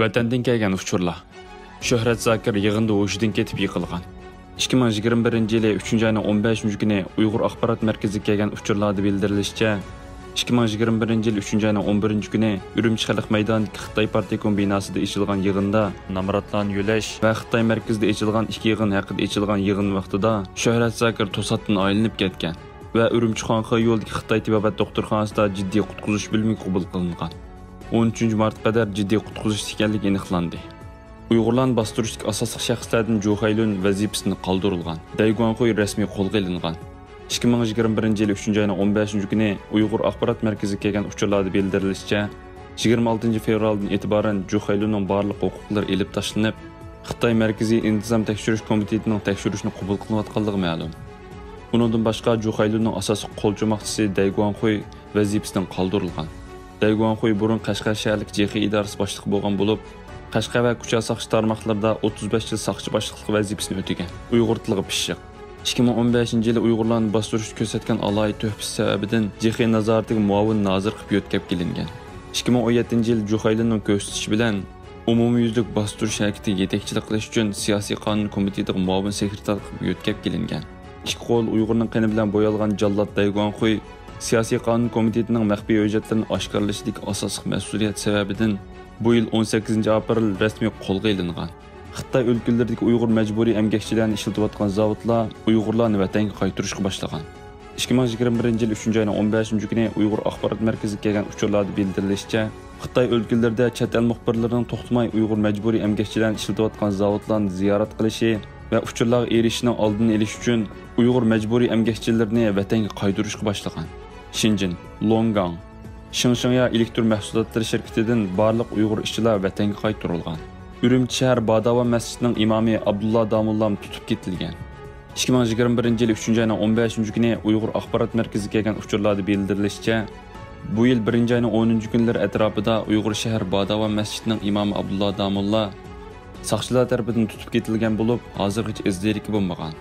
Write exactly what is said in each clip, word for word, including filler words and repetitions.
ۋەتەندىن كەلگەن ئۇچۇرلار. شۆھرەت زاكىر يىغىندا ھوشىدىن كېتىپ يىقىلغان. ئىككى مىڭ يىگىرمە بىرىنچى يىلى ئۈچىنچى ئاينىڭ ئون بەشىنچى كۈنى ئۇيغۇر ئاخبارات مەركىزىگە كەلگەن ئۇچۇرلاردا بىلدۈرۈلۈشىچە، ئىككى مىڭ يىگىرمە بىرىنچى يىل ئۈچىنچى ئاينىڭ ئون بىرىنچى كۈنى ئۈرۈمچى خەلق مەيدانىدىكى خىتاي پارتكوم بىناسىدا ئېچىلغان يىغىندا نامراتلارنى يۆلەش ۋە خىتاي مەركىزىدە ئېچىلغان ئىككى يىغىن ھەققىدە ئېچىلغان يىغىن ۋاقتىدا شۆھرەت زاكىر توساتتىن ئايلىنىپ كەتكەن ۋە ئۈرۈمچى خۇاڭخې يولىدىكى خىتاي تېبابەت دوختۇرخانىسىدا جىددىي قۇتقۇزۇش بۆلۈمىگە قوبۇل قىلىنغان. ئون ئۈچىنچى مارتقا قەدەر جىددىي قۇتقۇزۇشتا ئىكەنلىكى ئېنىقلاندى. ئۇيغۇرلارنى باستۇرۇشتىكى ئاساسلىق شەخسلەردىن جۇ خەيلۈن ۋەزىپىسىدىن قالدۇرۇلغان، دەي گۇاڭخۇي رەسمىي قولغا ئېلىنغان. ئىككى مىڭ يىگىرمە بىرىنچى يىل ئۈچىنچى ئاينىڭ ئون بەشىنچى كۈنى ئۇيغۇر ئاخبارات مەركىزىگە كەلگەن ئۇچۇرلاردا بىلدۈرۈلۈشىچە، يىگىرمە ئالتىنچى فېۋرالدىن ئېتىبارەن جۇ خەيلۈننىڭ بارلىق ھوقۇقلىرى ئېلىپ تاشلىنىپ، خىتاي مەركىزىي ئىنتىزام تەكشۈرۈش كومىتېتىنىڭ تەكشۈرۈشىنى قوبۇل قىلىۋاتقانلىقى مەلۇم. ئۇنىڭدىن باشقا، جۇ خەيلۈننىڭ ئاساسلىق قول چوماقچىسى دەي گۇاڭخۇي ۋەزىپىسىدىن قالدۇرۇلغان. دەي گۇاڭخۇي بۇرۇن قەشقەر شەھەرلىك جېخې ئىدارىسى باشلىقى بولغان بولۇپ، قەشقەر ۋە كۇچا ساقچى تارماقلىرىدا ئوتتۇز بەش يىل ساقچى باشلىقلىق ۋەزىپىسىنى ئۆتىگەن. ئۇيغۇر تىلىغا پىششىق. ئىككى مىڭ ئون بەشىنچى يىلى ئۇيغۇرلارنى باستۇرۇشتا كۆرسەتكەن ئالاھىدە تۆھپىسى سەۋەبىدىن جېخې نازارىتىگە مۇئاۋىن نازىر قىلىپ يۆتكەپ كېلىنگەن. ئىككى مىڭ ئون يەتتىنچى يىلى جۇ خەيلۈننىڭ كۆرسىتىشى بىلەن ئومۇميۈزلۈك باستۇرۇش ھەرىكىتىگە يېتەكچىلىك قىلىش ئۈچۈن سىياسىي قانۇن كومىتېتىغا مۇئاۋىن سېكرېتارلىق قىلىپ يۆتكەپ كېلىنگەن. ئىككى قول ئۇيغۇرنىڭ قېنى بىلەن بويالغان جاللات دەي گۇاڭخۇي سىياسىي قانۇن كومىتېتىنىڭ مەخپىي ھۆججەتلىرىنى ئاشكارىلىشىدىكى ئاساسلىق مەسئۇلىيەت سەۋەبىدىن بۇ يىل ئون سەككىزىنچى ئاپرېل رەسمىي قولغا ئېلىنغان. خىتاي ئۆلكىلىرىدىكى ئۇيغۇر مەجبۇرىي ئەمگەكچىلەرنى ئىشلىتىۋاتقان زاۋۇتلار ئۇيغۇرلارنى ۋەتەنگە قايتۇرۇشقا باشلىغان. ئىككى مىڭ يىگىرمە بىرىنچى يىل ئۈچىنچى ئاينىڭ ئون بەشىنچى كۈنى ئۇيغۇر ئاخبارات مەركىزىگە كەلگەن ئۇچۇرلاردا بىلدۈرۈلۈشىچە، خىتاي ئۆلكىلىرىدە چەت ئەل مۇخبىرلىرىنىڭ توختىماي ئۇيغۇر مەجبۇرىي ئەمگەكچىلەرنى ئىشلىتىۋاتقان زاۋۇتلارنى زىيارەت قىلىشى ۋە ئۇچۇرلارغا ئېرىشىشنىڭ ئالدىنى ئېلىش ئۈچۈن ئۇيغۇر مەجبۇرىي ئەمگەكچىلىرىنى ۋەتەنگە قايتۇرۇشقا باشلىغان. شېنجېن، لوڭگاڭ، شىڭشىڭيا ئېلېكتر مەھسۇلاتلىرى شىركىتىدىن بارلىق ئۇيغۇر ئىشچىلار ۋەتەنگە قايتۇرۇلغان. ئۈرۈمچى شەھەر باھداۋان مەسچىتىنىڭ ئىمامى ئابدۇللا داموللام تۇتۇپ كېتىلگەن. ئىككى مىڭ يىگىرمە بىرىنچى يىل ئۈچىنچى ئاينىڭ ئون بەشىنچى كۈنى ئۇيغۇر ئاخبارات مەركىزىگە كەلگەن ئۇچۇرلاردا بىلدۈرۈلۈشىچە، بۇ يىل بىرىنچى ئاينىڭ ئونىنچى كۈنلىرى ئەتراپىدا ئۇيغۇر شەھەر باھداۋان مەسچىتىنىڭ ئىمامى ئابدۇللا داموللا ساقچىلار تەرىپىدىن تۇتۇپ كېتىلگەن بولۇپ، ھازىرغىچە ئىز دېرىكى بولمىغان.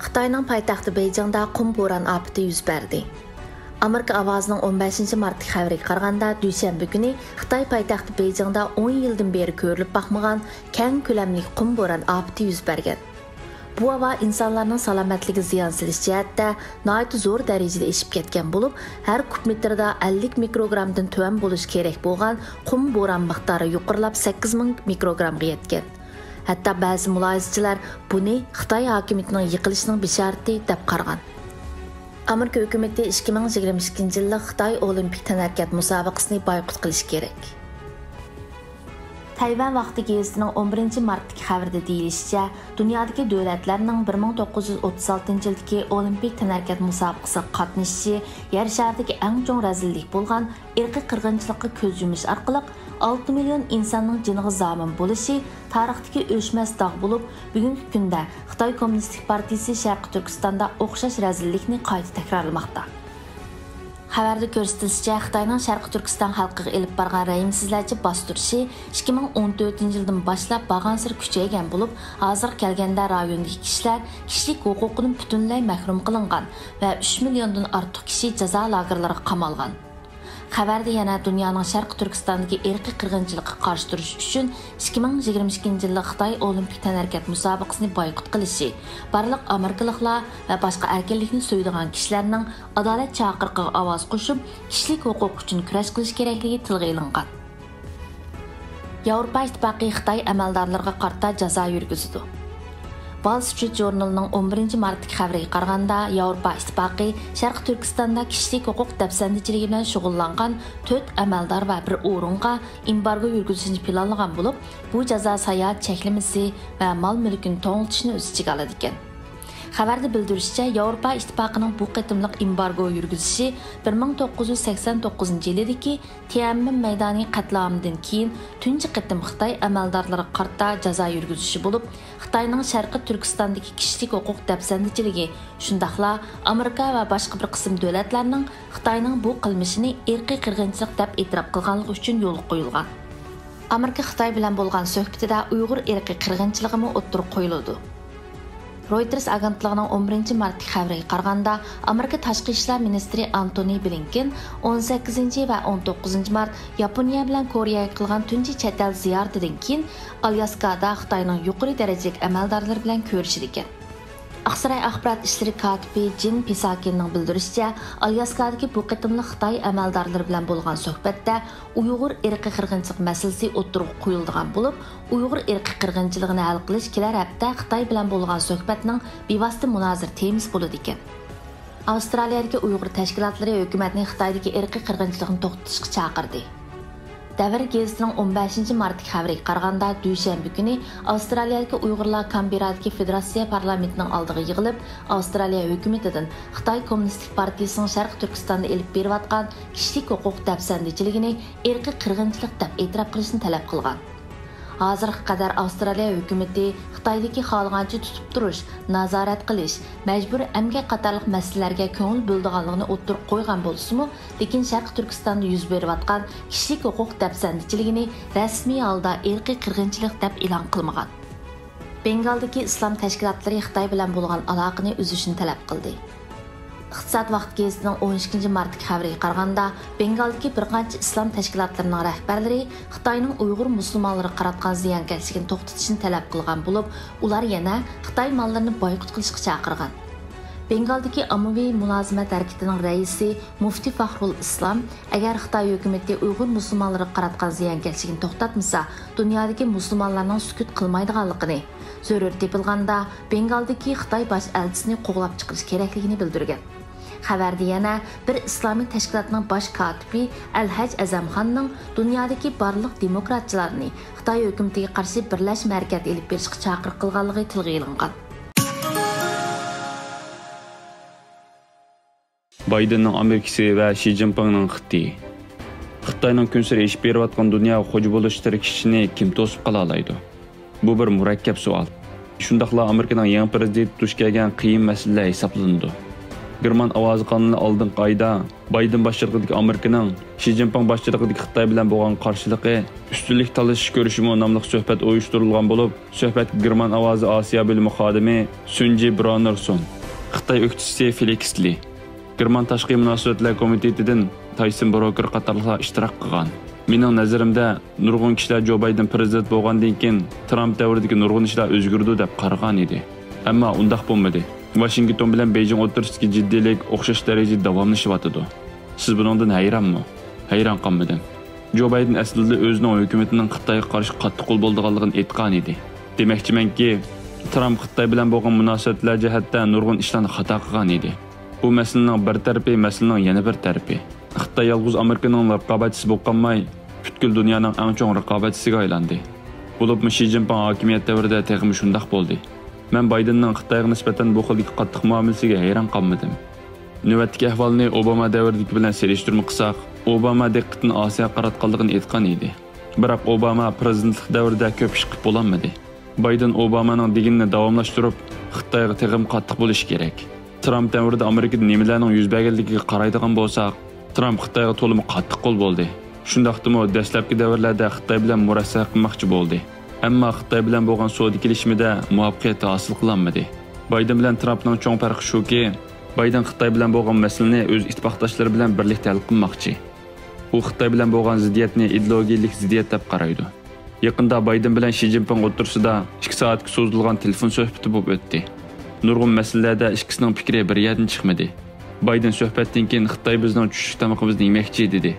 خىتاينىڭ پايتەختى بېيجىڭدا قۇم بوران ئاپىتى يۈز بەردى. ئامېرىكا ئاۋازىنىڭ ئون بەشىنچى مارتتىكى خەۋىرىگە قارىغاندا، دۈشەنبە كۈنى خىتاي پايتەختى بېيجىڭدا ئون يىلدىن بېرى كۆرۈلۈپ باقمىغان كەڭ كۆلەملىك قۇم بوران ئاپىتى يۈز بەرگەن. بۇ ھاۋا ئىنسانلارنىڭ سالامەتلىكىگە زىيان سېلىش جەھەتتە ناھايىتى زور دەرىجىدە ئېشىپ كەتكەن بولۇپ، ھەر كۇب مېتىردا ئەللىك مىكروگرامدىن تۆۋەن بولۇشى كېرەك بولغان قۇم بوران مىقدارى يۇقىرىلاپ سەككىز مىڭ مىكروگرامغا يەتكەن. ھەتتا بەزى مۇلاھىزىچىلەر بۇنى خىتاي ھاكىمىيىتىنىڭ يىقىلىشىنىڭ بېشارىتى دەپ قارىغان. ئامېرىكا ھۆكۈمىتى ئىككى مىڭ يىگىرمە ئىككىنچى يىللىق خىتاي ئولىمپىك تەنھەرىكەت مۇسابىقىسىنى بايقۇت قىلىشى كېرەك. تەيۋەن ۋاقتى گېزىتىنىڭ ئون بىرىنچى مارتتىكى خەۋىرىدە دېيىلىشىچە، دۇنيادىكى دۆلەتلەرنىڭ بىر مىڭ توققۇز يۈز ئوتتۇز ئالتىنچى يىلدىكى ئولىمپىك تەنھەرىكەت مۇسابىقىسىغا قاتنىشىشى يەر شارىدىكى ئەڭ چوڭ رەزىللىك بولغان ئىرقىي قىرغىنچىلىققا كۆز يۇمۇش ئارقىلىق ئالتە مىليون ئىنساننىڭ جېنىغا زامىن بولۇشى تارىختىكى ئۆچمەس داغ بولۇپ، بۈگۈنكى كۈندە خىتاي كوممۇنىستىك پارتىيىسى شەرقىي تۈركىستاندا ئوخشاش رەزىللىكنى قايتا تەكرارلىماقتا. خەۋەردە كۆرسىتىلىشىچە، خىتاينىڭ شەرقىي تۈركىستان خەلقىگە ئېلىپ بارغان رەھىمسىزلەرچە باستۇرۇشى ئىككى مىڭ ئون تۆتىنچى يىلدىن باشلاپ بارغانسېرى كۈچەيگەن بولۇپ، ھازىرغا كەلگەندە رايوندىكى كىشىلەر كىشىلىك ھوقۇقىدىن پۈتۈنلەي مەھرۇم قىلىنغان ۋە ئۈچ مىليوندىن ئارتۇق كىشى جازا لاگېرلىرىغا قامالغان. خەۋەردە يەنە دۇنيانىڭ شەرقىي تۈركىستاندىكى ئىرقىي قىرغىنچىلىققا قارشى تۇرۇش ئۈچۈن ئىككى مىڭ يىگىرمە ئىككىنچى يىللىق خىتاي ئولىمپىك تەنھەرىكەت مۇسابىقىسىنى بايقۇت قىلىشى، بارلىق ئامېرىكىلىقلار ۋە باشقا ئەركىنلىكنى سۆيىدىغان كىشىلەرنىڭ ئادالەت چاقىرىقىغا ئاۋاز قوشۇپ، كىشىلىك ھوقۇق ئۈچۈن كۈرەش قىلىش كېرەكلىكى تىلغا ئېلىنغان. ياۋروپا ئىتتىپاقى خىتاي ئەمەلدارلىرىغا قارىتا جازا يۈرگۈزىدۇ. ۋال سترىت ژۇرنىلىنىڭ ئون بىرىنچى مارتتىكى خەۋىرىگە قارىغاندا، ياۋروپا ئىتتىپاقى شەرقىي تۈركىستاندا كىشىلىك ھوقۇق دەپسەندىچىلىكى بىلەن شۇغۇللانغان تۆت ئەمەلدار ۋە بىر ئورۇنغا ئېمبارگو يۈرگۈزۈشنى پىلانلىغان بولۇپ، بۇ جازا ساياھەت چەكلىمىسى ۋە مال مۈلكىنى توڭلىتىشنى ئۆز ئىچىگە ئالىدىكەن. خەۋەردە بىلدۈرۈشىچە، ياۋروپا ئىتتىپاقىنىڭ بۇ قېتىملىق ئېمبارگو يۈرگۈزۈشى بىر مىڭ توققۇز يۈز سەكسەن توققۇزىنچى يىلىدىكى تيەنئەنمېن مەيدانى قەتلىئامىدىن كېيىن تۇنجى قېتىم خىتاي ئەمەلدارلىرىغا قارىتا جازا يۈرگۈزۈشى بولۇپ، خىتاينىڭ شەرقىي تۈركىستاندىكى كىشىلىك ھوقۇق دەپسەندىچىلىكى، شۇنداقلا ئامېرىكا ۋە باشقا بىر قىسىم دۆلەتلەرنىڭ خىتاينىڭ بۇ قىلمىشىنى ئىرقىي قىرغىنچىلىق دەپ ئېتىراپ قىلغانلىقى ئۈچۈن يولغا قويۇلغان. ئامېرىكا خىتاي بىلەن بولغان سۆھبىتىدە ئۇيغۇر ئىرقىي قىرغىنچىلىقىمۇ ئوتتۇرىغا قويۇلىدۇ. رويتېرس ئاگېنتلىقىنىڭ ئون بىرىنچى مارتتىكى خەۋىرىگە قارىغاندا، ئامېرىكا تاشقى ئىشلار مىنىستىرى ئانتونى بلىنكېن ئون سەككىزىنچى ۋە ئون توققۇزىنچى مارت ياپونىيە بىلەن كورېيەگە قىلغان تۇنجى چەت ئەل زىيارىتىدىن كېيىن، ئالياسكادا خىتاينىڭ يۇقىرى دەرىجىلىك ئەمەلدارلىرى بىلەن كۆرۈشىدىكەن. ئاقساراي ئاخبارات ئىشلىرى كاتىپى جىن پىساكىننىڭ بىلدۈرۈشىچە، ئالياسكادىكى بۇ قېتىملىق خىتاي ئەمەلدارلىرى بىلەن بولغان سۆھبەتتە ئۇيغۇر ئىرقىي قىرغىنچىلىق مەسىلىسى ئوتتۇرىغا قويۇلىدىغان بولۇپ، ئۇيغۇر ئىرقىي قىرغىنچىلىقىنى ھەل قىلىش كېلەر ھەپتە خىتاي بىلەن بولغان سۆھبەتنىڭ بىۋاسىتە مۇنازىرە تېمىسى بولىدىكەن. ئاۋسترالىيەدىكى ئۇيغۇر تەشكىلاتلىرى ھۆكۈمەتنى خىتايدىكى ئىرقىي قىرغىنچىلىقنى توختىتىشقا چاقىردى. دەۋر گېزىتىنىڭ ئون بەشىنچى مارتتىكى خەۋىرىگە قارىغاندا، دۈشەنبە كۈنى ئاۋسترالىيەدىكى ئۇيغۇرلار كامبېررادىكى فېدېراتسىيە پارلامېنتىنىڭ ئالدىغا يىغىلىپ، ئاۋسترالىيە ھۆكۈمىتىدىن خىتاي كوممۇنىستىك پارتىيىسىنىڭ شەرقىي تۈركىستاندا ئېلىپ بېرىۋاتقان كىشىلىك ھوقۇق دەپسەندىچىلىكىنى ئىرقىي قىرغىنچىلىق دەپ ئېتىراپ قىلىشنى تەلەپ قىلغان. ھازىرغا قەدەر ئاۋسترالىيە ھۆكۈمىتى خىتايدىكى خالىغانچە تۇتۇپ تۇرۇش، نازارەت قىلىش، مەجبۇرىي ئەمگەك قاتارلىق مەسىلىلەرگە كۆڭۈل بۆلىدىغانلىقىنى ئوتتۇرىغا قويغان بولسىمۇ، لېكىن شەرقىي تۈركىستاندا يۈز بېرىۋاتقان كىشىلىك ھوقۇق دەپسەندىچىلىكىنى رەسمىي ھالدا ئىرقىي قىرغىنچىلىق دەپ ئېلان قىلمىغان. بېنگالدىكى ئىسلام تەشكىلاتلىرى خىتاي بىلەن بولغان ئالاقىنى ئۈزۈشنى تەلەپ قىلدى. ئىقتىساد ۋاقتى گېزىتىنىڭ ئون ئىككىنچى مارتتىكى خەۋىرىگە قارىغاندا، بېنگالدىكى بىر قانچە ئىسلام تەشكىلاتلىرىنىڭ رەھبەرلىرى خىتاينىڭ ئۇيغۇر مۇسۇلمانلىرىغا قاراتقان زىيانكەشلىكىنى توختىتىشنى تەلەپ قىلغان بولۇپ، ئۇلار يەنە خىتاي ماللىرىنى بايقۇت قىلىشقا چاقىرغان. بېنگالدىكى ئاممىۋى مۇلازىمەت ھەرىكىتىنىڭ رەئىسى مۇفتى فاخرۇل ئىسلام، ئەگەر خىتاي ھۆكۈمىتى ئۇيغۇر مۇسۇلمانلىرىغا قاراتقان زىيانكەشلىكىنى توختاتمىسا، دۇنيادىكى مۇسۇلمانلارنىڭ سۈكۈت قىلمايدىغانلىقىنى، زۆرۈر تېپىلغاندا بېنگالدىكى خىتاي باش ئەلچىسىنى قوغلاپ چىقىرىش كېرەكلىكىنى بىلدۈرگەن. خەۋەردە يەنە بىر ئىسلامىي تەشكىلاتنىڭ باش كاتىپى ئەلھەج ئەزەمخاننىڭ دۇنيادىكى بارلىق دېموكراتچىلارنى خىتاي ھۆكۈمىتىگە قارشى بىرلەشمە ھەرىكەت ئېلىپ بېرىشقا چاقىرىق قىلغانلىقى تىلغا ئېلىنغان. بايدېننىڭ ئامېرىكىسى ۋە شى جىنپىڭنىڭ خىتىيى. خىتاينىڭ كۈنسېرى ئېشىپ بېرىۋاتقان دۇنياغا خوجا بولۇش تىركىشىشىنى كىم توسۇپ قالالايدۇ؟ بۇ بىر مۇرەككەپ سوئال. شۇنداقلا ئامېرىكىنىڭ يېڭى پىرېزىدېنتى دۇچ كەلگەن قىيىن مەسىلىلەر ھېسابلىنىدۇ. گېرمان ئاۋازى قانىلى ئالدىنقى ئايدا بايدېن باشچىلىقىدىكى ئامېرىكىنىڭ شى جىنپىڭ باشچىلىقىدىكى خىتاي بىلەن بولغان قارشىلىقى ئۈستۈنلۈك تالىشىش كۆرۈشۈمۇ ناملىق سۆھبەت ئۇيۇشتۇرۇلغان بولۇپ، سۆھبەتكە گېرمان ئاۋازى ئاسىيا بۆلۈمى خادىمى سۈنجى برانېرسون، خىتاي ئۆكتىچىسى فېلىكس لى، گېرمان تاشقى مۇناسىۋەتلەر كومىتېتىدىن تايسون بروكېر قاتارلىقلار ئىشتىراك قىلغان. مېنىڭ نەزىرىمدە، نۇرغۇن كىشىلەر جو بايدېن پىرېزىدېنت بولغاندىن كېيىن، ترامپ دەۋرىدىكى نۇرغۇن ئىشلار ئۆزگىرىدۇ دەپ قارىغان ئىدى. ئەمما ئۇنداق بولمىدى. ۋاشىنگتون بىلەن بېيجىڭ ئوتتۇرىسىدىكى جىددىيلىك ئوخشاش دەرىجىدە داۋاملىشىۋاتىدۇ. سىز بۇنىڭدىن ھەيرانمۇ؟ ھەيران قالمىدىم. جو بايدېن ئەسلىدىلا ئۆزىنىڭ ھۆكۈمىتىنىڭ خىتايغا قارشى قاتتىق قول بولىدىغانلىقىنى ئېيتقان ئىدى. دېمەكچىمەنكى، ترامپ خىتاي بىلەن بولغان مۇناسىۋەتلەر جەھەتتە نۇرغۇن ئىشلارنى خاتا قىلغان ئىدى. بۇ مەسىلىنىڭ بىر تەرىپى، مەسىلىنىڭ يەنە بىر تەرىپى. خىتاي يالغۇز ئامېرىكىنىڭ رىقابەتچىسى بولۇپ قالماي، پۈتكۈل دۇنيانىڭ ئەڭ چوڭ رىقابەتچىسىگە ئايلاندى. بولۇپمۇ شى جىنپىڭ ھاكىمىيەت دەۋرىدە تېخىمۇ شۇنداق بولدى. مەن بايدېننىڭ خىتايغا نىسبەتەن بۇ خىلدىكى قاتتىق مۇئامىلىسىگە ھەيران قالمىدىم. نۆۋەتتىكى ئەھۋالنى ئوباما دەۋرىدىكى بىلەن سېلىشتۇرما قىلساق، ئوباما دىققىتىنى ئاسىياغا قاراتقانلىقىنى ئېيتقان ئىدى. بىراق ئوباما پىرېزىدېنتلىق دەۋرىدە كۆپ ئىش قىلىپ بولالمىدى. بايدېن ئوبامانىڭ دېگىنىنى داۋاملاشتۇرۇپ، خىتايغا تېخىمۇ قاتتىق بولۇشى كېرەك. ترامپ دەۋرىدە ئامېرىكىدا نېمىلەرنىڭ يۈز بەرگەنلىكىگە قارايدىغان بولساق، ترامپ خىتايغا تولىمۇ قاتتىق قول بولدى. شۇنداقتىمۇ، دەسلەپكى دەۋرلەردە خىتاي بىلەن مۇرەسسە قىلماقچى بولدى. ئەمما خىتاي بىلەن بولغان سودا كېلىشىمىدە مۇۋەپپەقىيەت ھاسىل قىلالمىدى. بايدېن بىلەن ترامپنىڭ چوڭ پەرقى شۇكى، بايدېن خىتاي بىلەن بولغان مەسىلىنى ئۆز ئىتتىپاقداشلىرى بىلەن بىرلىكتە ھەل قىلماقچى. ئۇ خىتاي بىلەن بولغان زىددىيەتنى ئىدېئولوگىيەلىك زىددىيەت دەپ قارايدۇ. يېقىندا بايدېن بىلەن شى جىنپىڭ ئوتتۇرىسىدا ئىككى سائەتكە سوزۇلغان تېلېفون سۆھبىتى بولۇپ ئۆتتى. نۇرغۇن مەسىلىلەردە ئىككىسىنىڭ پىكرى بىر يەردىن چىقمىدى. بايدېن سۆھبەتتىن كېيىن خىتاي بىزنىڭ چۈشلۈك تامىقىمىزنى يېمەكچى، دېدى.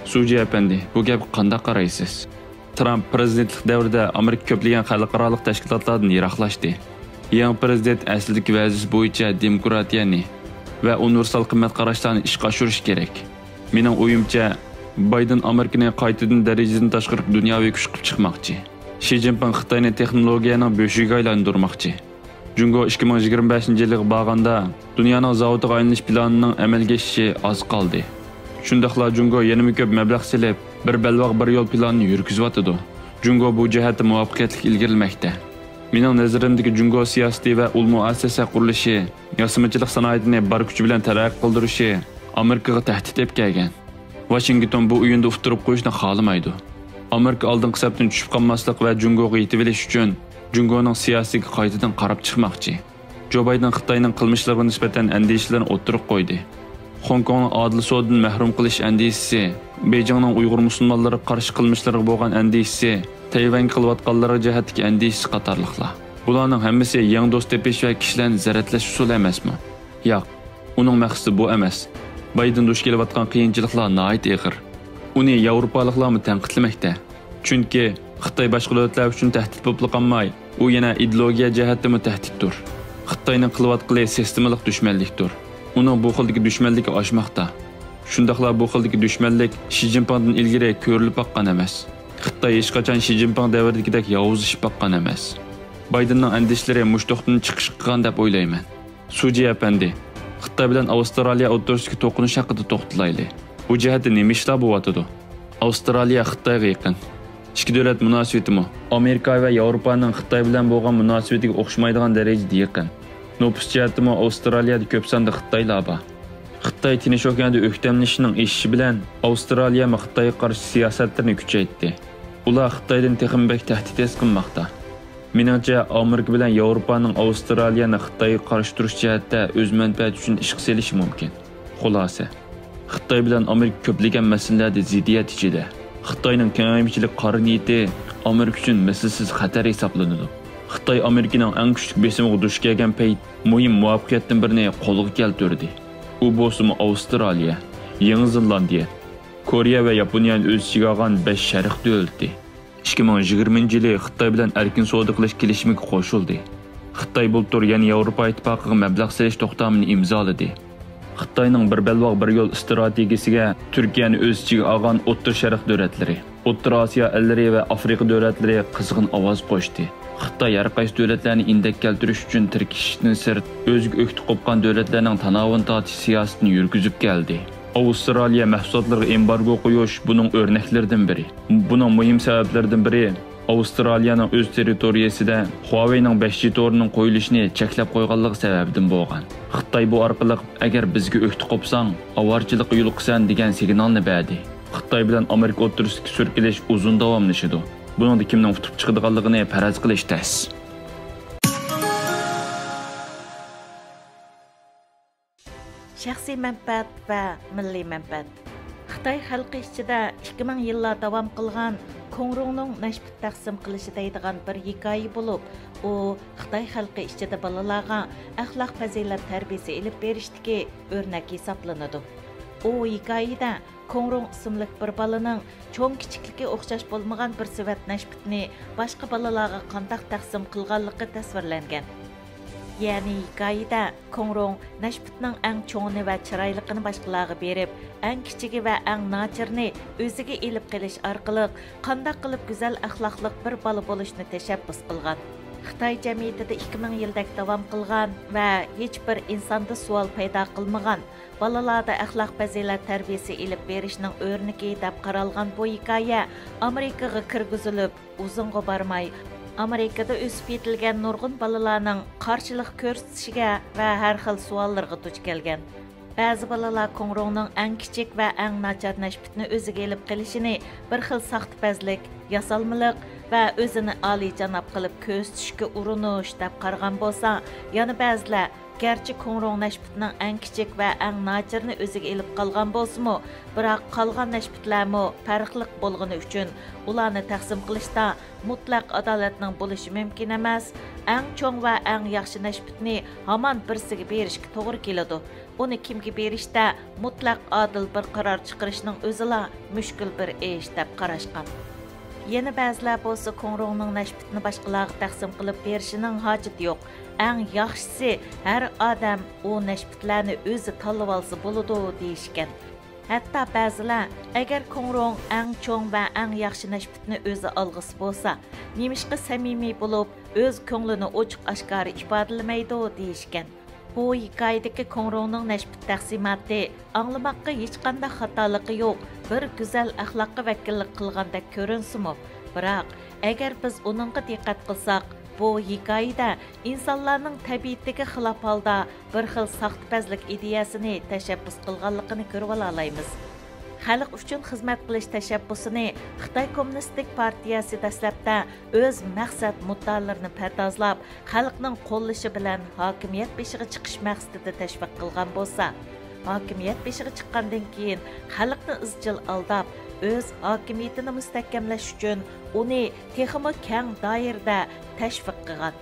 سۇجى ئەپەندى، بۇ گەپكە قانداق قارايسىز؟ ترامپ پىرېزىدېنتلىق دەۋرىدە ئامېرىكا كۆپلىگەن خەلقئارالىق تەشكىلاتلاردىن يىراقلاشتى. يېڭى پىرېزىدېنت ئەسلىدىكى ۋەزىپىسى بويىچە دېموكراتىيەنى ۋە ئۇنىۋېرسال قىممەت قاراشلارنى ئىشقا ئاشۇرۇشى كېرەك. مېنىڭ ئويۇمچە، بايدېن ئامېرىكىنى قايتىدىن دەرىجىدىن تاشقىرى دۇنياۋى كۈچ قىلىپ چىقماقچى. شى جىنپىڭ خىتاينى تېخنولوگىيەنىڭ بۆشۈكىگە ئايلاندۇرماقچى. جۇڭگو ئىككى مىڭ يىگىرمە بەشىنچى يىلىغا بارغاندا، دۇنيانىڭ زاۋۇتىغا ئايلىنىش پىلانىنىڭ ئەمەلگە ئېشىشى ئاز قالدى. شۇنداقلا جۇڭگو يەنىمۇ كۆپ مەبلەغ سېلىپ، بىر بەلباغ، بىر يول پىلانىنى يۈرگۈزۈۋاتىدۇ. جۇڭگو بۇ جەھەتتە مۇۋەپپەقىيەتلىك ئىلگىرىلىمەكتە. مېنىڭ نەزىرىمدىكى جۇڭگو سىياسىتى ۋە ئۇل مۇئەسسەسە قۇرۇلۇشى، ياسىمىچىلىق سانائىتىنى بار كۈچى بىلەن تەرەققىي قىلدۇرۇشى ئامېرىكىغا تەھدىت ئېلىپ كەلگەن. ۋاشىنگتون بۇ ئويۇندا ئۇتتۇرۇپ قويۇشنى خالىمايدۇ. ئامېرىكا ئالدىنقى سەپتىن چۈشۈپ قالماسلىق ۋە جۇڭگوغا يېتىۋېلىش ئۈچۈن جۇڭگونىڭ سىياسىتىگە قايتىدىن قاراپ چىقماقچى. جو بايدېن خىتاينىڭ قىلمىشلىرىغا نىسبەتەن ئەندىشىلىرىنى ئوتتۇرىغا قويدى. خوڭكوڭنى ئادىل سودىدىن مەھرۇم قىلىش ئەندىشىسى، بېيجىڭنىڭ ئۇيغۇر مۇسۇلمانلىرىغا قارشى قىلمىشلىرىغا بولغان ئەندىشىسى، تەيۋەنگە قىلىۋاتقانلىرىغا جەھەتتىكى ئەندىشىسى قاتارلىقلار. بۇلارنىڭ ھەممىسى يېڭى دوست تېپىش ۋە كىشىلەرنى زەرەتلەش ئۇسۇلى ئەمەسمۇ؟ ياق، ئۇنىڭ مەقسىتى بۇ ئەمەس. بايدېن دۇچ كېلىۋاتقان قىيىنچىلىقلار ناھايىتى ئېغىر. ئۇنى ياۋروپالىقلارمۇ تەنقىدلىمەكتە. چۈنكى خىتاي باشقا دۆلەتلەر ئۈچۈن تەھدىت بولۇپلا قالماي، ئۇ يەنە ئىدېئولوگىيە جەھەتتىمۇ تەھدىتتۇر. خىتاينىڭ قىلىۋاتقىنى سىستېمىلىق دۈشمەنلىكتۇر. ئۇنىڭ بۇ خىلدىكى دۈشمەنلىكى ئاشماقتا. شۇنداقلا بۇ خىلدىكى دۈشمەنلىك شى جىنپىڭدىن ئىلگىرى كۆرۈلۈپ باققان ئەمەس. خىتاي ھېچقاچان شى جىنپىڭ دەۋرىدىكىدەك ياۋۇزلىشىپ باققان ئەمەس. بايدېننىڭ ئەندىشىلىرى مۇشۇ توختىن چىقىش قىلغان دەپ ئويلايمەن. سۇجى ئەپەندى، خىتاي بىلەن ئاۋسترالىيە ئوتتۇرىسىدىكى توقۇنۇش ھەققىدە توختىلايلى. بۇ جەھەتتە نېمە ئىشلار بولۇۋاتىدۇ؟ ئاۋسترالىيە خىتايغا يېقىن. ئىككى دۆلەت مۇناسىۋىتىمۇ ئامېرىكا ۋە ياۋروپانىڭ خىتاي بىلەن بولغان مۇناسىۋىتىگە ئوخشىمايدىغان دەرىجىدە يېقىن. نوپۇس جەھەتتىمۇ ئاۋسترالىيەدە كۆپ ساندا خىتايلار بار. خىتاي تىنچ ئوكياندا ئۆكتەملىشىشنىڭ ئېشىشى بىلەن ئاۋسترالىيەمۇ خىتايغا قارشى سىياسەتلىرىنى كۈچەيتتى. ئۇلار خىتايدىن تېخىمۇ بەك تەھدىت ھېس قىلماقتا. مېنىڭچە، ئامېرىكا بىلەن ياۋروپانىڭ ئاۋسترالىيەنى خىتايغا قارشى تۇرۇش جەھەتتە ئۆز مەنپەئەتى ئۈچۈن ئىشقا سېلىشى مۇمكىن. خۇلاسە، خىتاي بىلەن ئامېرىكا كۆپلىگەن مەسىلىلەردە زىددىيەت ئىچىدە. خىتاينىڭ كېڭەيمىچىلىك قارا نىيىتى ئامېرىكا ئۈچۈن مىسلىسىز خەتەر ھېسابلىنىدۇ. خىتاي ئامېرىكىنىڭ ئەڭ كۈچلۈك بېسىمىغا دۇچ كەلگەن پەيت مۇھىم مۇۋەپپەقىيەتتىن بىرنى قولغا كەلتۈردى. ئۇ بولسىمۇ ئاۋسترالىيە، يېڭى زېلاندىيە، كورېيە ۋە ياپونىيەنى ئۆز ئىچىگە ئالغان بەش شەرق دۆلىتى. ئىككى مىڭ يىگىرمىنچى يىلى خىتاي بىلەن ئەركىن سودا قىلىش كېلىشىمىگە قوشۇلدى. خىتاي بۇلتۇر يەنە ياۋروپا ئىتتىپاقىغا مەبلەغ سېلىش توختامىنى ئىمزالىدى. خىتاينىڭ بىر بەلباغ بىر يول ئىستراتېگىيىسىگە تۈركىيەنى ئۆز ئىچىگە ئالغان ئوتتۇرا شەرق دۆلەتلىرى، ئوتتۇرا ئاسىيا ئەللىرى ۋە ئافرىقا دۆلەتلىرى قىزغىن ئاۋاز قوشتى. خىتاي ھەر قايسى دۆلەتلەرنى ئىندەك كەلتۈرۈش ئۈچۈن تىركىشىشتىن سىرت، ئۆزىگە ئۆكتە قوپقان دۆلەتلەرنىڭ تاناۋىنى تارتىش سىياسىتىنى يۈرگۈزۈپ كەلدى. ئاۋسترالىيە مەھسۇلاتلىرىغا ئېمبارگو قويۇش بۇنىڭ ئۆرنەكلىرىدىن بىرى. بۇنىڭ مۇھىم سەۋەبلىرىدىن بىرى، ئاۋسترالىيەنىڭ ئۆز تېررىتورىيەسىدە خۇاۋېينىڭ بەش جى تورىنىڭ قويۇلۇشىنى چەكلەپ قويغانلىقى سەۋەبىدىن بولغان. خىتاي بۇ ئارقىلىق، «ئەگەر بىزگە ئۆكتە قوپساڭ، ئاۋارىچىلىققا يولۇقىسەن» دېگەن سىگنالنى بەردى. خىتاي بىلەن ئامېرىكا ئوتتۇرىسىدىكى سۈركىلىش ئۇزۇن داۋاملىشىدۇ. بۇنىڭدا كىمنىڭ ئۇتۇپ چىقىدىغانلىقىنى پەرەز قىلىش تەس. شەخسىي مەنپەئەت ۋە مىللىي مەنپەئەت. خىتاي خەلقى ئىچىدە ئىككى مىڭ يىللار داۋام قىلغان كۇڭرۇڭنىڭ نەشپۈت تەقسىم قىلىشى دەيدىغان بىر ھېكايە بولۇپ، ئۇ خىتاي خەلقى ئىچىدە بالىلارغا ئەخلاق پەزىلەت تەربىيىسى ئېلىپ بېرىشتىكى ئۆرنەك ھېسابلىنىدۇ. ئۇ ھېكايىدە كۇڭرۇڭ ئىسىملىك بىر بالىنىڭ چوڭ كىچىكلىكى ئوخشاش بولمىغان بىر سېۋەت نەشپۈتنى باشقا بالىلارغا قانداق تەقسىم قىلغانلىقى تەسۋىرلەنگەن. يەنى ھېكايىدە كۇڭرۇڭ نەشپۈتنىڭ ئەڭ چوڭىنى ۋە چىرايلىقىنى باشقىلارغا بېرىپ، ئەڭ كىچىكى ۋە ئەڭ ناچىرىنى ئۆزىگە ئېلىپ قېلىش ئارقىلىق قانداق قىلىپ گۈزەل ئەخلاقلىق بىر بالا بولۇشنى تەشەببۇس قىلغان. خىتاي جەمئىيىتىدە ئىككى مىڭ يىلدەك داۋام قىلغان ۋە ھېچبىر ئىنساندا سوئال پەيدا قىلمىغان، بالىلاردا ئەخلاق پەزىلەت تەربىيىسى ئېلىپ بېرىشنىڭ ئۆرنىكى دەپ قارالغان بۇ ھېكايە ئامېرىكىغا كىرگۈزۈلۈپ، ئۇزۇنغا بارماي، ئامېرىكىدا ئۆسۈپ يېتىلگەن نۇرغۇن بالىلارنىڭ قارشىلىق كۆرسىتىشىگە ۋە ھەر خىل سوئاللىرىغا دۇچ كەلگەن. بەزى بالىلار كۇڭرۇڭنىڭ ئەڭ كىچىك ۋە ئەڭ ناچار نەشپۈتنى ئۆزىگە ئېلىپ قېلىشىنى بىر خىل ساختىپەزلىك، ياسالمىلىق ۋە ئۆزىنى ئالىيجاناب قىلىپ كۆرسىتىشكە ئۇرۇنۇش دەپ قارىغان بولسا، يەنە بەزىلەر گەرچە كۇڭرۇڭ نەشپۈتنىڭ ئەڭ كىچىك ۋە ئەڭ ناچىرىنى ئۆزىگە ئېلىپ قالغان بولسىمۇ، بىراق قالغان نەشپۈتلەرمۇ پەرقلىق بولغىنى ئۈچۈن ئۇلارنى تەقسىم قىلىشتا مۇتلەق ئادالەتنىڭ بولۇشى مۇمكىن ئەمەس، ئەڭ چوڭ ۋە ئەڭ ياخشى نەشپۈتنى ھامان بىرسىگە بېرىشكە توغرا كېلىدۇ. ئۇنى كىمگە بېرىشتە مۇتلەق ئادىل بىر قارار چىقىرىشنىڭ ئۆزىلا مۈشكۈل بىر ئىش دەپ قاراشقان. يەنە بەزىلەر بولسا كۇڭرۇڭنىڭ نەشپۈتنى باشقىلارغا تەقسىم قىلىپ بېرىشىنىڭ ھاجىتى يوق، ئەڭ ياخشىسى ھەر ئادەم ئۇ نەشپۈتلەرنى ئۆزى تاللىۋالسا بولىدۇ دېيىشكەن. ھەتتا بەزىلەر، ئەگەر كۇڭرۇڭ ئەڭ چوڭ ۋە ئەڭ ياخشى نەشپۈتنى ئۆزى ئالغۇسى بولسا، نېمىشقا سەمىمىي بولۇپ، ئۆز كۆڭلىنى ئوچۇق ئاشكارا ئىپادىلىمەيدۇ دېيىشكەن. بۇ ھېكايىدىكى كۇڭرۇڭنىڭ نەشپۈت تەقسىماتى ئاڭلىماققا ھېچقانداق خاتالىقى يوق، بىر گۈزەل ئەخلاققا ۋەكىللىك قىلغاندەك كۆرۈنسىمۇ، بىراق، ئەگەر بىز ئۇنىڭغا دىققەت قىلساق، بۇ ھېكايىدە ئىنسانلارنىڭ تەبىئىتىگە خىلاپ ھالدا بىر خىل ساختىپەزلىك ئىدىيەسىنى تەشەببۇس قىلغانلىقىنى كۆرۈۋالالايمىز. خەلق ئۈچۈن خىزمەت قىلىش تەشەببۇسىنى خىتاي كوممۇنىستىك پارتىيەسى دەسلەپتە ئۆز مەقسەت مۇددىئالىرىنى پەردازلاپ، خەلقنىڭ قوللىشى بىلەن ھاكىمىيەت بېشىغا چىقىش مەقسىتىدە تەشۋىق قىلغان بولسا، ھاكىمىيەت بېشىغا چىققاندىن كېيىن خەلقنى ئىزچىل ئالداپ، ئۆز ھاكىمىيىتىنى مۇستەھكەملەش ئۈچۈن ئۇنى تېخىمۇ كەڭ دائىرىدە تەشۋىق قىلغان.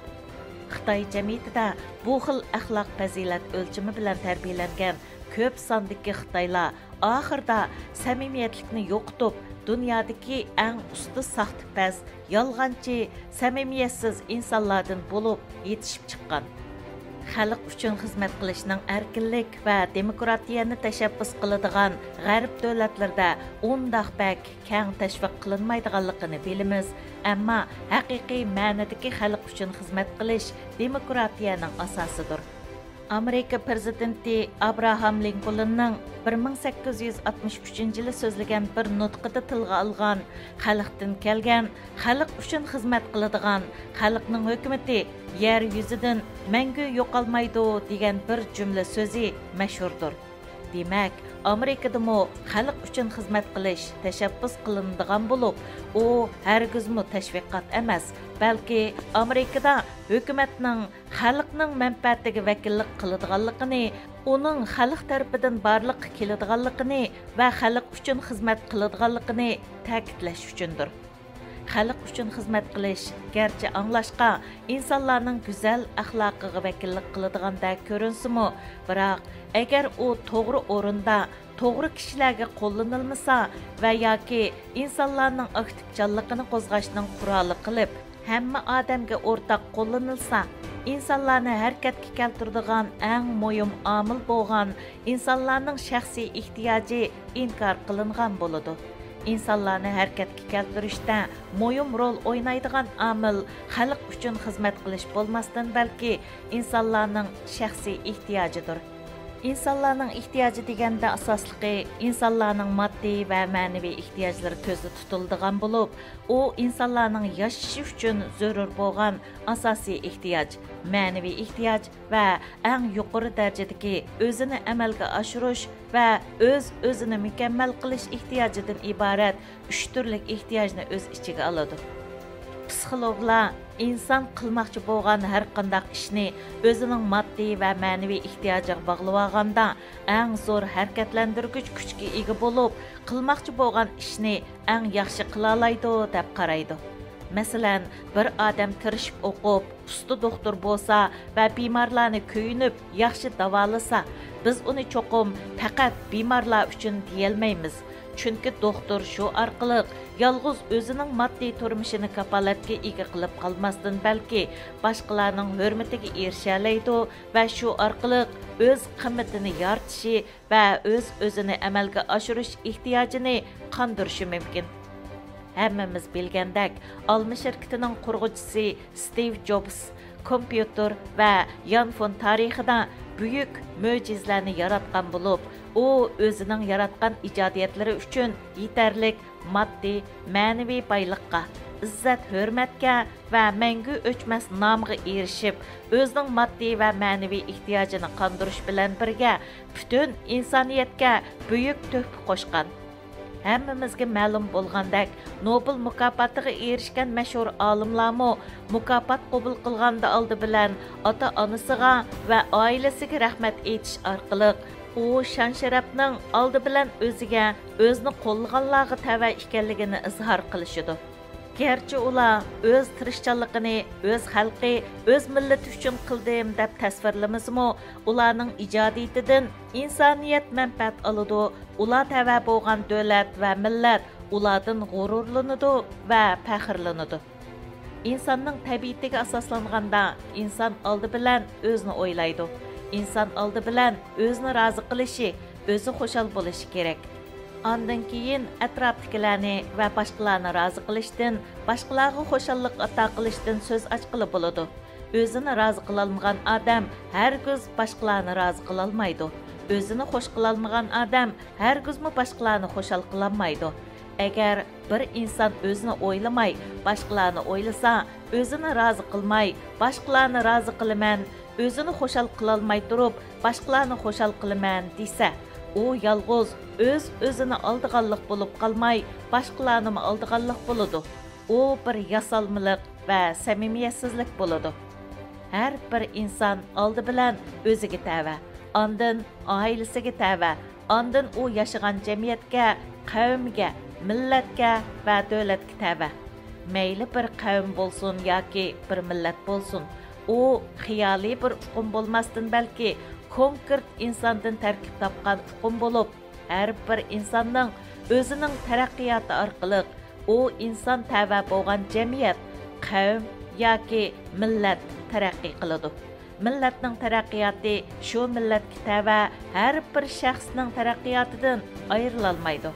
خىتاي جەمئىيىتىدە بۇ خىل ئەخلاق پەزىلەت ئۆلچىمى بىلەن تەربىيەلەنگەن كۆپ ساندىكى خىتايلار ئاخىردا سەمىمىيەتلىكنى يوقىتىپ، دۇنيادىكى ئەڭ ئۇستا ساختىپەز، يالغانچى، سەمىمىيەتسىز ئىنسانلاردىن بولۇپ يېتىشىپ چىققان. خەلق ئۈچۈن خىزمەت قىلىشنىڭ ئەركىنلىك ۋە دېموكراتىيەنى تەشەببۇس قىلىدىغان غەرب دۆلەتلىرىدە ئۇنداق بەك كەڭ تەشۋىق قىلىنمايدىغانلىقىنى بىلىمىز، ئەمما ھەقىقىي مەنىدىكى خەلق ئۈچۈن خىزمەت قىلىش دېموكراتىيەنىڭ ئاساسىدۇر. ئامېرىكا پىرېزىدېنتى ئابراھام لىنكولننىڭ بىر مىڭ سەككىز يۈز ئاتمىش ئۈچىنچى يىلى سۆزلىگەن بىر نۇتقىدا تىلغا ئالغان «خەلقتىن كەلگەن، خەلق ئۈچۈن خىزمەت قىلىدىغان، خەلقنىڭ ھۆكۈمىتى يەر يۈزىدىن مەڭگۈ يوقالمايدۇ» دېگەن بىر جۈملە سۆزى مەشھۇردۇر. دېمەك، ئامېرىكىدىمۇ خەلق ئۈچۈن خىزمەت قىلىش تەشەببۇس قىلىنىدىغان بولۇپ، ئۇ ھەرگىزمۇ تەشۋىقات ئەمەس، بەلكى ئامېرىكىدا ھۆكۈمەتنىڭ خەلقنىڭ مەنپەئەتىگە ۋەكىللىك قىلىدىغانلىقىنى، ئۇنىڭ خەلق تەرىپىدىن بارلىققا كېلىدىغانلىقىنى ۋە خەلق ئۈچۈن خىزمەت قىلىدىغانلىقىنى تەكىتلەش ئۈچۈندۇر. خەلق ئۈچۈن خىزمەت قىلىش گەرچە ئاڭلاشقا ئىنسانلارنىڭ گۈزەل ئەخلاقىغا ۋەكىللىك قىلىدىغاندەك كۆرۈنسىمۇ، بىراق ئەگەر ئۇ توغرا ئورۇندا، توغرا كىشىلەرگە قوللىنىلمىسا ۋە ياكى ئىنسانلارنىڭ ئاكتىپچانلىقىنى قوزغاشنىڭ قورالى قىلىپ، ھەممە ئادەمگە ئورتاق قوللىنىلسا، ئىنسانلارنى ھەرىكەتكە كەلتۈرىدىغان ئەڭ مۇھىم ئامىل بولغان ئىنسانلارنىڭ شەخسىي ئېھتىياجى ئىنكار قىلىنغان بولىدۇ. ئىنسانلارنى ھەرىكەتكە كەلتۈرۈشتە مۇھىم رول ئوينايدىغان ئامىل خەلق ئۈچۈن خىزمەت قىلىش بولماستىن، بەلكى ئىنسانلارنىڭ شەخسىي ئېھتىياجىدۇر. ئىنسانلارنىڭ ئېھتىياجى دېگەندە، ئاساسلىقى ئىنسانلارنىڭ ماددىي ۋە مەنىۋى ئېھتىياجلىرى كۆزدە تۇتۇلىدىغان بولۇپ، ئۇ ئىنسانلارنىڭ ياشىشى ئۈچۈن زۆرۈر بولغان ئاساسىي ئېھتىياج، مەنىۋى ئېھتىياج ۋە ئەڭ يۇقىرى دەرىجىدىكى ئۆزىنى ئەمەلگە ئاشۇرۇش ۋە ئۆز-ئۆزىنى مۇكەممەل قىلىش ئېھتىياجىدىن ئىبارەت ئۈچ تۈرلۈك ئېھتىياجنى ئۆز ئىچىگە ئالىدۇ. پسىخولوگلار ئىنسان قىلماقچى بولغان ھەر قانداق ئىشنى ئۆزىنىڭ ماددىي ۋە مەنىۋى ئېھتىياجىغا باغلىۋالغاندا، ئەڭ زور ھەرىكەتلەندۈرگۈچ كۈچكە ئىگە بولۇپ، قىلماقچى بولغان ئىشنى ئەڭ ياخشى قىلالايدۇ، دەپ قارايدۇ. مەسىلەن، بىر ئادەم تىرىشىپ ئوقۇپ، ئۇستا دوختۇر بولسا ۋە بىمارلارنى كۆيۈنۈپ ياخشى داۋالىسا، بىز ئۇنى چوقۇم پەقەت بىمارلار ئۈچۈن دېيەلمەيمىز. چۈنكى دوختۇر شۇ ئارقىلىق يالغۇز ئۆزىنىڭ ماددىي تۇرمۇشىنى كاپالەتكە ئىگە قىلىپ قالماستىن، بەلكى باشقىلارنىڭ ھۆرمىتىگە ئېرىشەلەيدۇ ۋە شۇ ئارقىلىق ئۆز قىممىتىنى يارىتىشى ۋە ئۆز-ئۆزىنى ئەمەلگە ئاشۇرۇش ئېھتىياجىنى قاندۇرۇشى مۇمكىن. ھەممىمىز بىلگەندەك، ئالما شىركىتىنىڭ قۇرغۇچىسى ستىۋ جوبس كومپيۇتېر ۋە يانفون تارىخىدا بۈيۈك مۆجىزىلەرنى ياراتقان بولۇپ، ئۇ ئۆزىنىڭ ياراتقان ئىجادىيەتلىرى ئۈچۈن يېتەرلىك ماددىي، مەنىۋى بايلىققا، ئىززەت-ھۆرمەتكە ۋە مەڭگۈ ئۆچمەس نامغا ئېرىشىپ، ئۆزىنىڭ ماددىي ۋە مەنىۋى ئېھتىياجىنى قاندۇرۇش بىلەن بىرگە، پۈتۈن ئىنسانىيەتكە بۈيۈك تۆھپە قوشقان. ھەممىمىزگە مەلۇم بولغاندەك، نوبېل مۇكاپاتىغا ئېرىشكەن مەشھۇر ئالىملارمۇ مۇكاپات قوبۇل قىلغاندا ئالدى بىلەن ئاتا-ئانىسىغا ۋە ئائىلىسىگە رەھمەت ئېيتىش ئارقىلىق، ئۇ شان-شەرەپنىڭ ئالدى بىلەن ئۆزىگە، ئۆزىنى قوللىغانلارغا تەۋە ئىكەنلىكىنى ئىزھار قىلىشىدۇ. گەرچە ئۇلار ئۆز تىرىشچانلىقىنى ئۆز خەلقى، ئۆز مىللىتى ئۈچۈن قىلدىم دەپ تەسۋىرلىمىسىمۇ، ئۇلارنىڭ ئىجادىيىتىدىن ئىنسانىيەت مەنپەئەت ئالىدۇ، ئۇلار تەۋە بولغان دۆلەت ۋە مىللەت ئۇلاردىن غۇرۇرلىنىدۇ ۋە پەخىرلىنىدۇ. ئىنساننىڭ تەبىئىتىگە ئاساسلانغاندا، ئىنسان ئالدى بىلەن ئۆزىنى ئويلايدۇ. ئىنسان ئالدى بىلەن ئۆزىنى رازى قىلىشى، ئۆزى خۇشال بولۇشى كېرەك. ئاندىن كېيىن ئەتراپتىكىلەرنى ۋە باشقىلارنى رازى قىلىشتىن، باشقىلارغا خۇشاللىق ئاتا قىلىشتىن سۆز ئاچقىلى بولىدۇ. ئۆزىنى رازى قىلالمىغان ئادەم ھەرگىز باشقىلارنى رازى قىلالمايدۇ. ئۆزىنى خۇش قىلالمىغان ئادەم ھەرگىزمۇ باشقىلارنى خۇشال قىلالمايدۇ. ئەگەر بىر ئىنسان ئۆزىنى ئويلىماي، باشقىلارنى ئويلىسا، ئۆزىنى رازى قىلماي، باشقىلارنى رازى قىلىمەن، ئۆزىنى خۇشال قىلالماي تۇرۇپ، باشقىلارنى خۇشال قىلىمەن دېسە، ئۇ يالغۇز ئۆز-ئۆزىنى ئالدىغانلىق بولۇپ قالماي، باشقىلارنىمۇ ئالدىغانلىق بولىدۇ. ئۇ بىر ياسالمىلىق ۋە سەمىمىيەتسىزلىك بولىدۇ. ھەر بىر ئىنسان ئالدى بىلەن ئۆزىگە تەۋە، ئاندىن ئائىلىسىگە تەۋە، ئاندىن ئۇ ياشىغان جەمئىيەتكە، قەۋمگە، مىللەتكە ۋە دۆلەتكە تەۋە. مەيلى بىر قەۋم بولسۇن ياكى بىر مىللەت بولسۇن، ئۇ خىيالىي بىر ئۇقۇم بولماستىن، بەلكى كونكرېت ئىنساندىن تەركىب تاپقان ئۇقۇم بولۇپ، ھەر بىر ئىنساننىڭ ئۆزىنىڭ تەرەققىياتى ئارقىلىق ئۇ ئىنسان تەۋە بولغان جەمئىيەت، قەۋم ياكى مىللەت تەرەققىي قىلىدۇ. مىللەتنىڭ تەرەققىياتى شۇ مىللەتكە تەۋە ھەر بىر شەخسنىڭ تەرەققىياتىدىن ئايرىلالمايدۇ.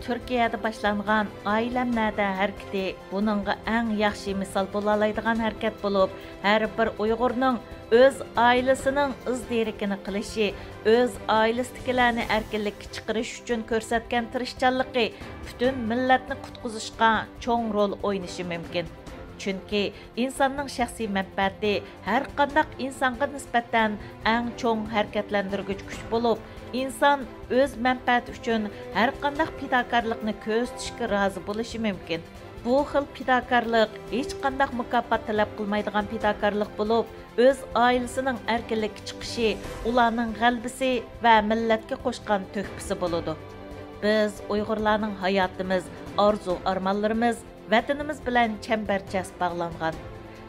تۈركىيەدە باشلانغان ئائىلەم نەدە ھەرىكىتى بۇنىڭغا ئەڭ ياخشى مىسال بولالايدىغان ھەرىكەت بولۇپ، ھەر بىر ئۇيغۇرنىڭ ئۆز ئائىلىسىنىڭ ئىز دېرىكىنى قىلىشى، ئۆز ئائىلىسىدىكىلەرنى ئەركىنلىككە چىقىرىش ئۈچۈن كۆرسەتكەن تىرىشچانلىقى پۈتۈن مىللەتنى قۇتقۇزۇشقا چوڭ رول ئوينىشى مۇمكىن. چۈنكى ئىنساننىڭ شەخسىي مەنپەئەتى ھەرقانداق ئىنسانغا نىسبەتەن ئەڭ چوڭ ھەرىكەتلەندۈرگۈچ كۈچ بولۇپ، ئىنسان ئۆز مەنپەئەتى ئۈچۈن ھەرقانداق پىداكارلىقنى كۆرسىتىشكە رازى بولۇشى مۇمكىن. بۇ خىل پىداكارلىق ھېچقانداق مۇكاپات تەلەپ قىلمايدىغان پىداكارلىق بولۇپ، ئۆز ئائىلىسىنىڭ ئەركىنلىككە چىقىشى ئۇلارنىڭ غەلىبىسى ۋە مىللەتكە قوشقان تۆھپىسى بولىدۇ. بىز ئۇيغۇرلارنىڭ ھاياتىمىز، ئارزۇ-ئارمانلىرىمىز، ۋەتىنىمىز بىلەن چەمبەرچاس باغلانغان.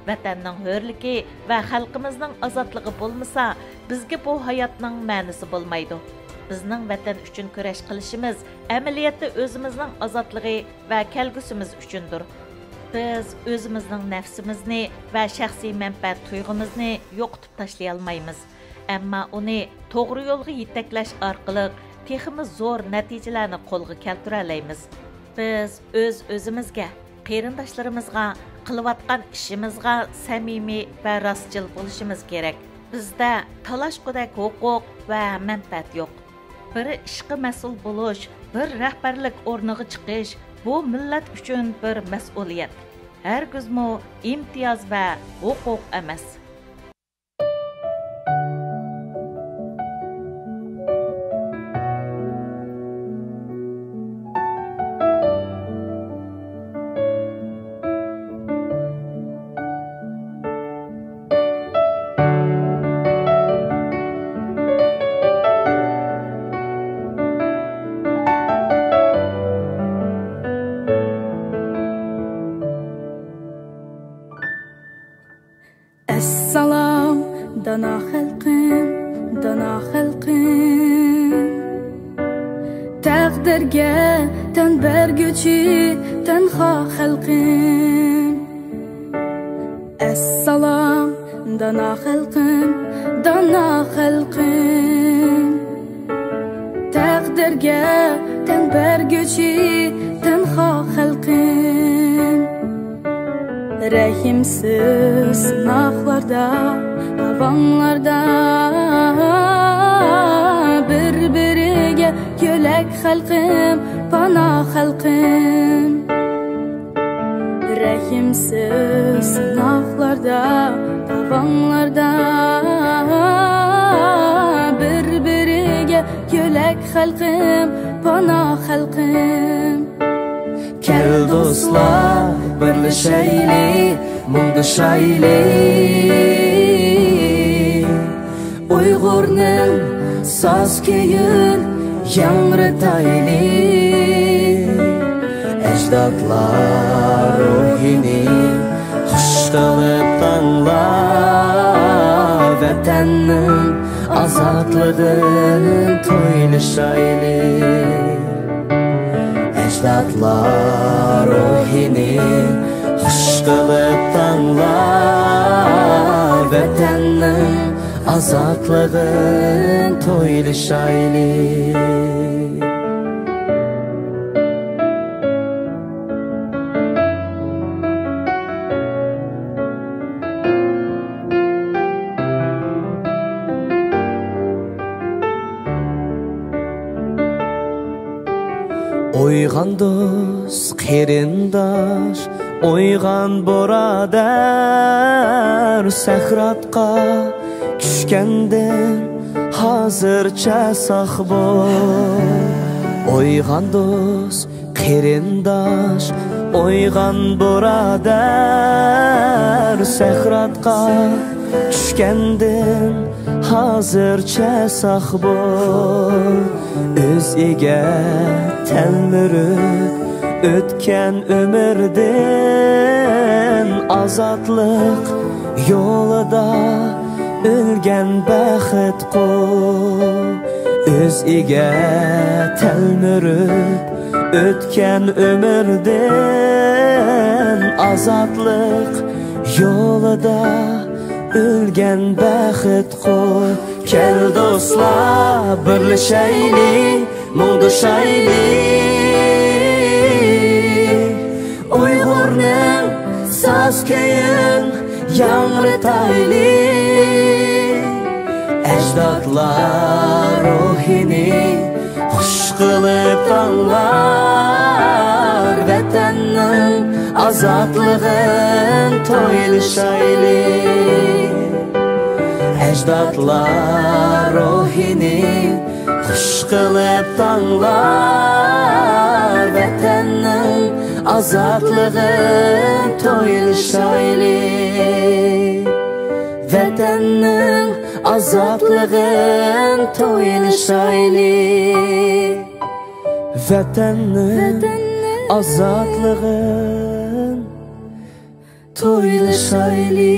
ۋەتەننىڭ ھۆرلۈكى ۋە خەلقىمىزنىڭ ئازادلىقى بولمىسا، بىزگە بۇ ھاياتنىڭ مەنىسى بولمايدۇ. بىزنىڭ ۋەتەن ئۈچۈن كۈرەش قىلىشىمىز ئەمەلىيەتتە ئۆزىمىزنىڭ ئازادلىقى ۋە كەلگۈسىمىز ئۈچۈندۇر. بىز ئۆزىمىزنىڭ نەپسىمىزنى ۋە شەخسىي مەنپەئەت تۇيغۇمىزنى يوقىتىپ تاشلىيالمايمىز. ئەمما ئۇنى توغرا يولغا يېتەكلەش ئارقىلىق تېخىمۇ زور نەتىجىلەرنى قولغا كەلتۈرەلەيمىز. بىز ئۆز-ئۆزىمىزگە، قېرىنداشلىرىمىزغا، قىلىۋاتقان ئىشىمىزغا سەمىمىي ۋە راستچىل بولۇشىمىز كېرەك. بىزدە تالاشقۇدەك ھوقۇق ۋە مەنپەئەت يوق. بىر ئىشقا مەسئۇل بولۇش، بىر رەھبەرلىك ئورنىغا چىقىش، بۇ مىللەت ئۈچۈن بىر مەسئۇلىيەت. ھەرگىزمۇ ئىمتىياز ۋە ھوقۇق ئەمەس. ئەسسالام، دانا خەلقىم، دانا خەلقىم. تەقدىرگە تەن بەرگۈچى تەنھا خەلقىم. ئەسسالام، دانا خەلقىم، دانا خەلقىم. تەقدىرگە تەن بەرگۈچى تەنھا خەلقىم. رەھىمسىز سىناقلاردا، داۋانلاردا بىر-بىرىگە يۆلەك خەلقىم، پانا خەلقىم. رەھىمسىز سىناقلاردا، داۋانلاردا بىر-بىرىگە يۆلەك خەلقىم، پانا خەلقىم. كەل دوستلار، بىرلىشەيلى، مۇڭدىشايلى. ئۇيغۇرنىڭ ساز كۈيىن ياڭرىتايلى. ئەجدادلار روھىنى خۇش قىلىپ تاڭلار، ۋەتەننىڭ ئازادلىقىن تويلىشايلى. ئەجدادلار روھىنى خۇش قىلىپ تاڭلار، ۋەتەننىڭ ئازادلىقىن تويلىشايلى. ئويغان دوست، قېرىنداش، ئويغان بۇرادەر، سەھراتقا چۈشكەندىن ھازىرچە ساق بول. ئويغان دوست، قېرىنداش، ئويغان بۇرادەر، سەكراتقا چۈشكەندىن ھازىرچە ساق بول. ئۆزىگە تەلمۈرۈپ ئۆتكەن ئۆمۈردىن، ئازادلىق يولىدا ئۆلگەن بەخت قۇل. ئۆزىگە تەلمۈرۈپ ئۆتكەن ئۆمۈردىن، ئازادلىق يولىدا ئۆلگەن بەخت قۇل. كەل دوستلار، بىرلىشەيلى، مۇڭدىشايلى. ئۇيغۇرنىڭ ساز كۈيىن ياڭرىتايلى. ئەجدادلار روھىنى خۇش قىلىپ تاڭلار، ۋەتەننىڭ ئازادلىقىن تويلىشايلى. ئەجدادلار روھىنى خۇش قىلىپ تاڭلار، ۋەتەننىڭ ئازادلىقىن تويلىشايلى. ۋەتەننىڭ ئازادلىقىن تويلىشايلى. ۋەتەننىڭ ئازادلىقىن تويلىشايلى.